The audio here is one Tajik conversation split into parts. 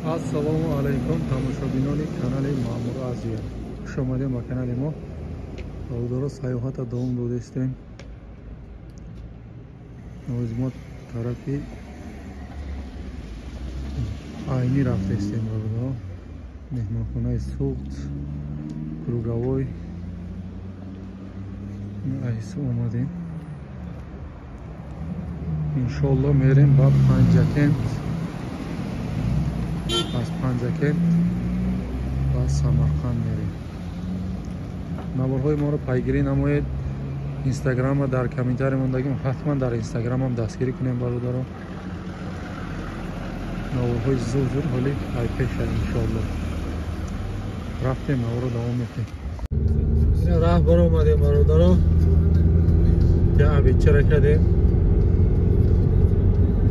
Ассалому алайкум тамошобинони канали Маъмур Азия. Хуш омадем ба канали мо. Бародаро, сайёҳата давом додистем. Ҳозир мо тарафи Айнӣ рафтаистем, бародаро. Меҳмонхонаи Суғд, Круговой. Айсо омадем. Иншоалло мерем ба Панҷакент. Аз Панҷакент ба Самарқанд мерем. Наворҳои моро пайгирӣ намоед. Инстаграма дар комментарий мондагим, ҳатман дар инстаграмам дастгирӣ кунем, бародаро. Наворҳои зуд зуд ҳоли пайпеша иншоалло. Рафтем, наворро давом метем. Ина раҳ баромадем, бародаро. Я абичара кардем.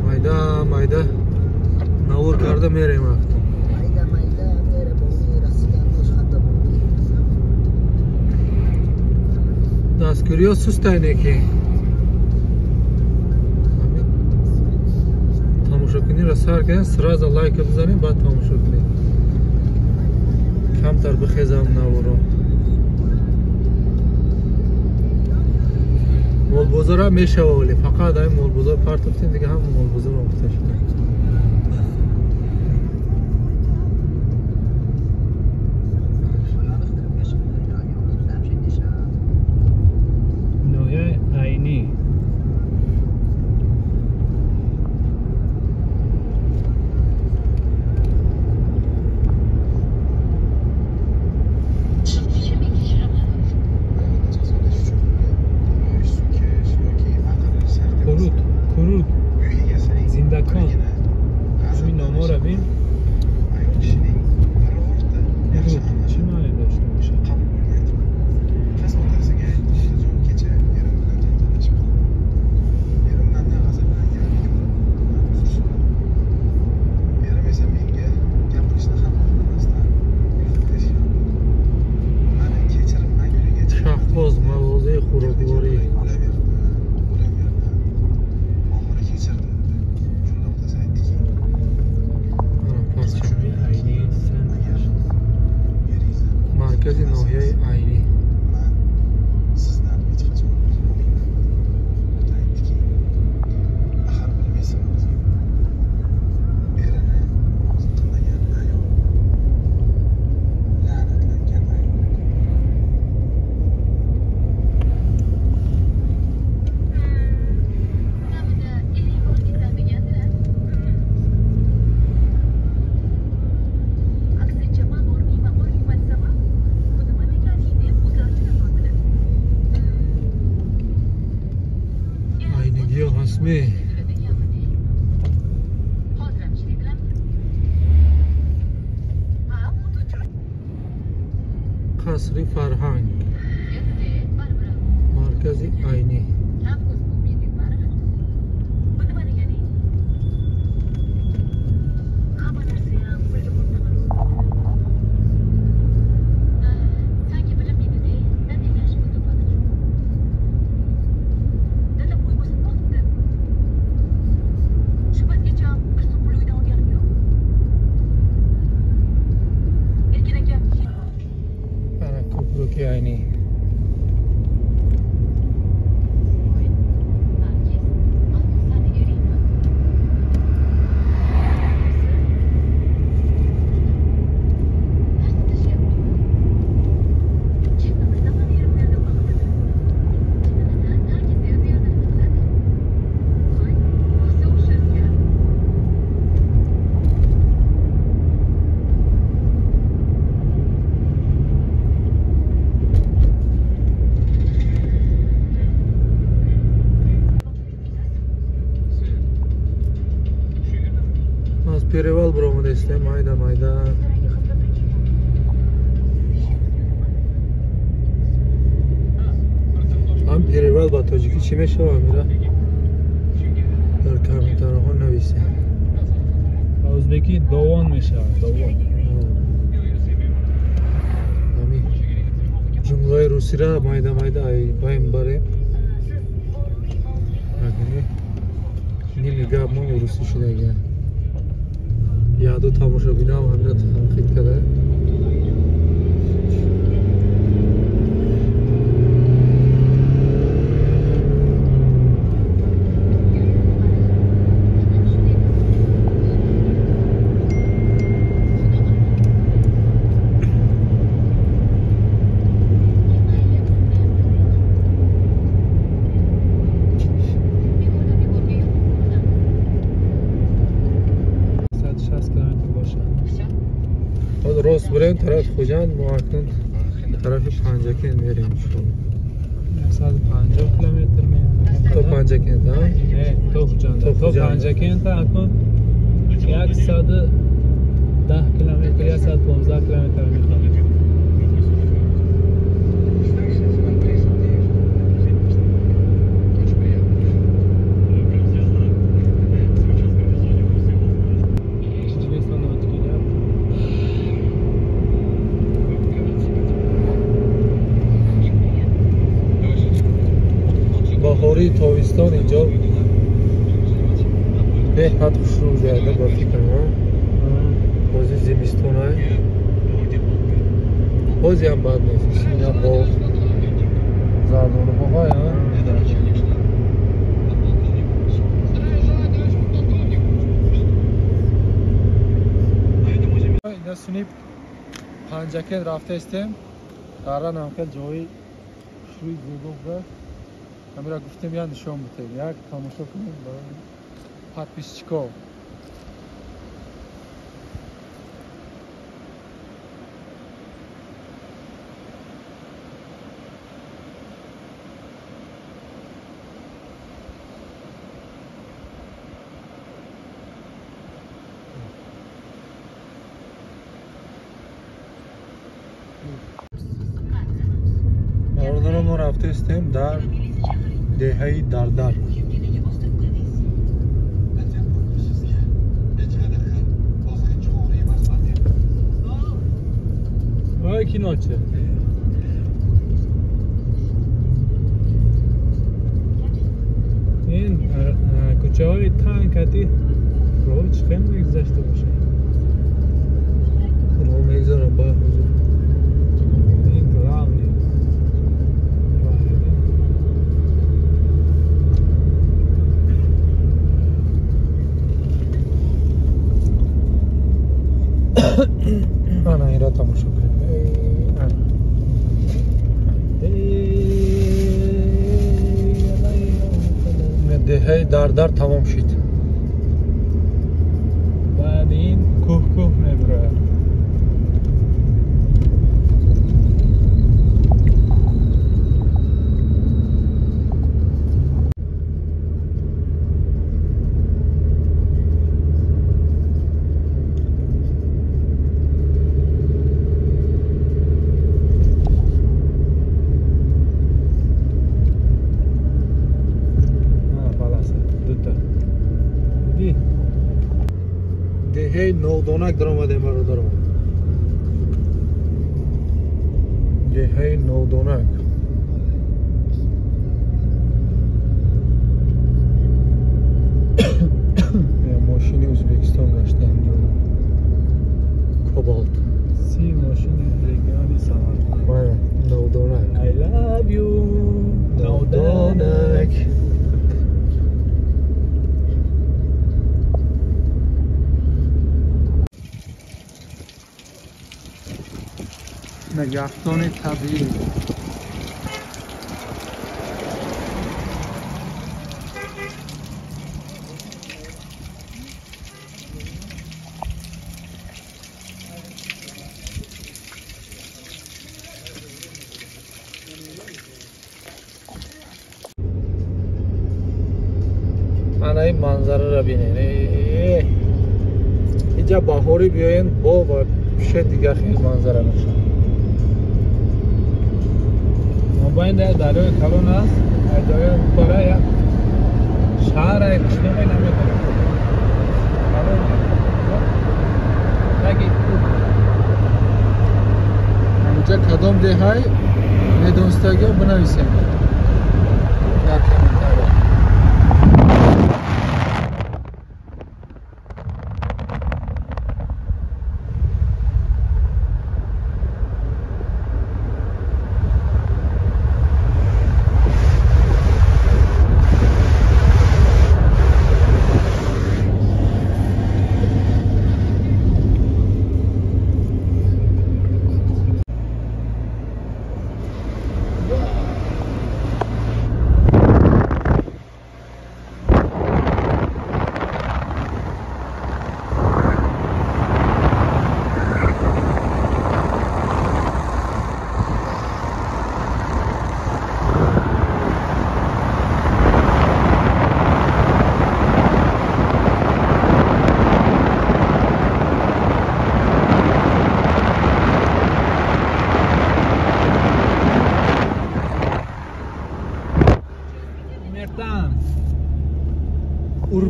Майда майда навор карда мерем афтон. Дастгириҳо сустайне ки тамошокуниро сар кардем, сразу лайка бизанем, баъд тамошо кунем. Камтар бихезам наворо. Молбозора мешава, вале фақат ҳамин молбозор партофтем, дига ҳама молбозор омӯхта шуда. Маркази ноҳияи Айнӣ. Қасри фарҳанг, маркази Айнӣ. Айнӣ. Перевал баромадастем, майда майда. Ҳам перевал ба тоҷикӣ чӣ мешава, Амира? Дар комментарҳо нависем. Ба ӯзбекӣ довон мешавад, довон. Ҳамин ҷумлаи русиро майда майда баем барем. Ними гап мо русӣ шудагиам. Яду тамошобинам ҳамина танқид карда. Рост бурем тарафи Хуҷанд, мо акнун тарафи Панҷакент мерем иншоалло. 150 километр мерем. То Панҷакент, а? Не, то Хуҷанд. То Панҷакент акнун 110 километр, 115 километр мехоҳем. Баҳории тобистон инҷо беҳад хушрӯ зиёда ба фикрам. Бози зимистонай. Бозиам бад нест. Ина боғ зардолу боғай, а? Ина суни Панҷакент рафта истем. Даран ҳам хел ҷои хушрӯи зебо будааст. Ҳамира гуфтем я нишон битем, як тамошо кунем барои подписчико. Бародаро, мо рафта истем дар деҳаи Дардар. Ой, киноче. Ин кӯчаҳои танг ҳати роҳ чӣ хел мегузашта бошад? Роҳ мегузарам ба ҳузур. Ин главный. Ана инро тамошо кунед. Деҳаи Дардар тамом шид. Баъд ин кӯҳ кӯҳ мебурояд. Деҳаи Навдонак даромадем, бародарон. Деҳаи Навдонак. Мошини Ӯзбекистон гашта инҷо. Кобалт. Си мошини региони Самарқанд. Бале, Навдонак. I love you, Навдонак. Яхдони табиӣ. Ана ин манзараро бинед. Инҷа баҳорӣ биёен, бо вообще дига хел манзара мешавад. Мобайн дар дарёи калон аст, дар дарёи бара як шаҳр қишлоқе наметавонад. Калон таги кӯҳ. Инҷа кадом деҳай медонистагиҳо бинависем дар комментария.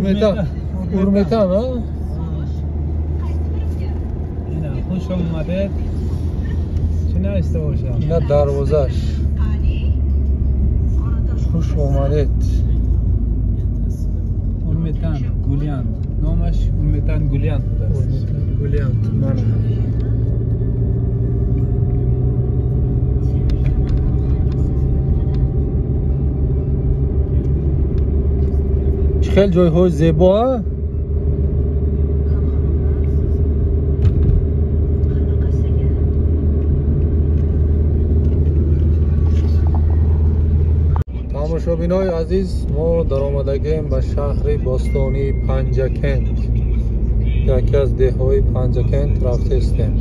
Урметан. Урметан, а? Ина хуш омадед. Чӣ нависта бошад? Ина дарвозаш. Хуш омадед. Урметан Гулианд. Номаш Урметан Гулианд будааст. Урметан Гулианд. Мана. Хеле ҷойҳои зебо, а? Тамошобинои азиз, мо даромадагем ба шаҳри бостонии Панҷакент. Яке аз деҳҳои Панҷакент рафтаистем.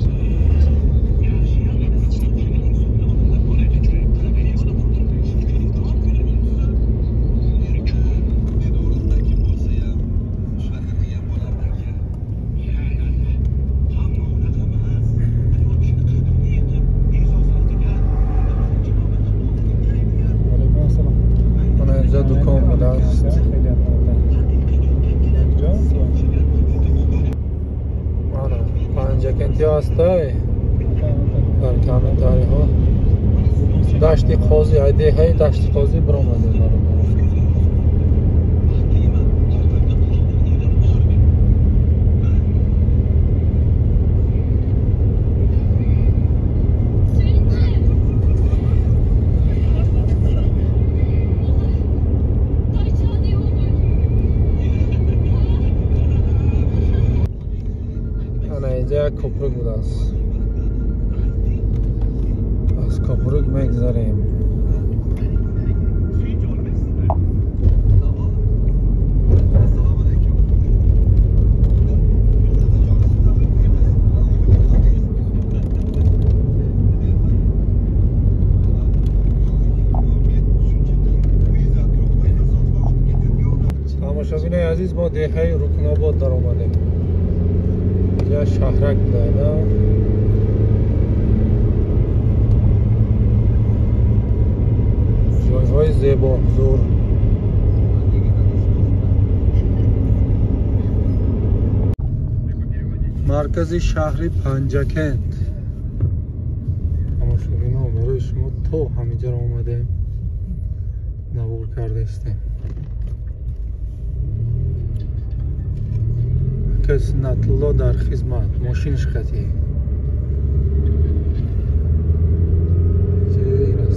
Дукон будааст. Ана Панҷакентиҳо ҳастай дар комментариҳо. Дашти Қозӣ, ай деҳаи Дашти Қозӣ биромадем бародарон. Инҷа як копрук будааст. Аз копрук мегзарем. Тамошобинои азиз, мо деҳаи Рукнобод даромадем. Инҷа шаҳрак буда. Ҷойҳои зебо, зур. Маркази шаҳри Панҷакент. Тамошобино, барои шумо то ҳаминҷаро омадем, навор кардаистем. Суннатулло дар хизмат, мошинаш қатӣ.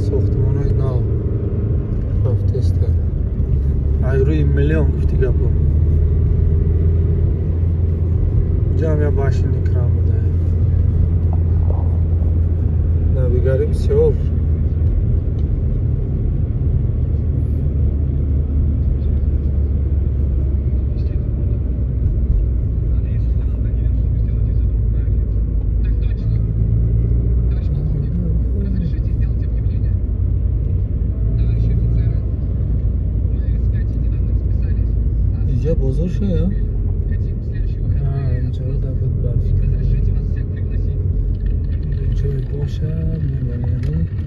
Сохтмонои нав рафтаиста. Ай рӯи миллион гуфти гапо. Инҷаам як башни кран буда. Навигари бисёр. Инҷа бозор шуда? Инҷо да буд ба. Ҷой бошад, мемонем.